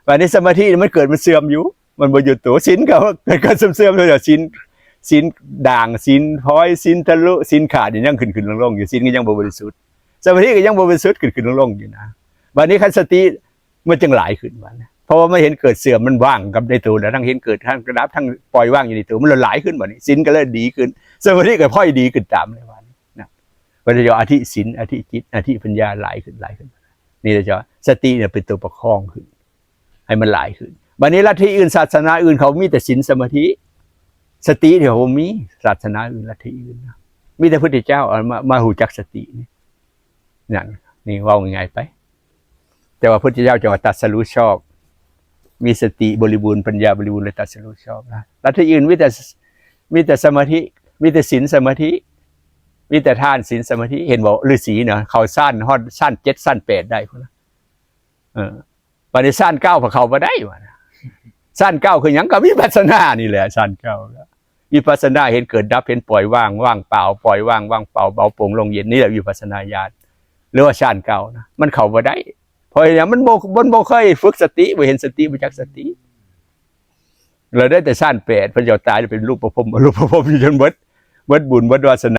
ບາດນີ້ສະມາທິມັນເກີດມັນເສື່ອມຢູ່ ມັນບໍ່ຢູ່ໂຕ. ສິນກໍເກີດເສື່ອມໆ ແລ້ວສິນ ສິນດ່າງ ສິນພອຍ ສິນທະລຸ ສິນຂາດ ຍັງຂຶ້ນໆລົງໆຢູ່. ສິນກໍຍັງບໍ່ບໍລິສຸດ ສະມາທິກໍຍັງບໍ່ບໍລິສຸດ ຂຶ້ນໆລົງໆຢູ່ນະ. ບາດນີ້ຄັນສະຕິ ມັນຈຶ່ງຫຼາຍຂຶ້ນບາດນີ້ ເພາະວ່າມັນເຫັນເກີດເສື່ອມ ມັນວ່າງກັບໃນໂຕ ແລ້ວທັງເຫັນເກີດ ທັງກະດັບ ທັງປ່ອຍວາງຢູ່ໃນໂຕ ມັນລະຫຼາຍຂຶ້ນ. ບາດນີ້ສິນກໍເລີຍດີຂຶ້ນ ສະມາທິກໍພອຍດີຂຶ້ນຕາມເລີຍບາດນີ້ນະ. ເພິ່ນເອີ້ນວ່າອະທິສິນ ອະທິຈິດ ອະທິປັນຍາ ຫຼາຍຂຶ້ນ ຫຼາຍຂຶ້ນ. ນີ້ລະເຈົ້າ ສະຕິເນຍເປັນຕົວປະຄອງຂຶ້ນ ໃຫ້ມັນຫຼາຍຂຶ້ນ. ບາດນີ້ລັດທິອື່ນ ສາສະໜາອື່ນ ເຂົາມີແຕ່ສິນສະມາທິ ສະຕິເຂົາບໍ່ມີ. ສາສະໜາອື່ນ ລັດທິອື່ນນະ ມີແຕ່ພຸດທະເຈົ້າເອົາມາ ມາຮູ້ຈັກສະຕິນີ້ ນັ້ນ ນີ້ເວົ້າງ່າຍໆໄປ. ແຕ່ວ່າພຸດທະເຈົ້າຈັ່ງວ່າຕັດສະຮູ້ຊອບ ມີສະຕິບໍລິບູນ ປັນຍາບໍລິບູນ ແລະ ຕັດສະຮູ້ຊອບນະ. ລັດທິອື່ນມີແຕ່ ມີແຕ່ສະມາທິ ມີແຕ່ສິນສະມາທິ ມີແຕ່ທານສິນສະມາທິ. ເຫັນບໍ່? ລືສີນະ ເຂົາຊານຮອດຊານເຈັດ ຊານແປດໄດ້ພຸ້ນນະ. ເອີ ບາດນີ້ຊານເກົ້າເຂົາບໍ່ໄດ້ວ່ານະ. ຊານເກົ້າຄືຫຍັງ? ກໍວິປັດສະນານີ້ແຫຼະ ຊານເກົ້າ. ວິປັດສະນາເຫັນເກີດດັບ ເຫັນປ່ອຍວາງ ວ່າງເປົ່າ ປ່ອຍວາງ ວ່າງເປົ່າ ເບົາໂປ່ງໂລ່ງເຢັນ ນີ້ແຫຼະວິປັດສະນາຍານ ຫຼືວ່າຊານເກົ້ານະ. ມັນເຂົ້າບໍ່ໄດ້ ເພາະຫຍັງ? ມັນບໍ່ ມັນບໍ່ເຄີຍຝຶກສະຕິ ບໍ່ເຫັນສະຕິ ບໍ່ຈັກສະຕິ. ລະໄດ້ແຕ່ຊານແປດ ພະເຈົ້າຕາຍແລ້ວເປັນຮູບປະພົມ ອະຮູບປະພົມຢູ່ຈົນເບິດ ເບິດບຸນເບິດວາສະນາ.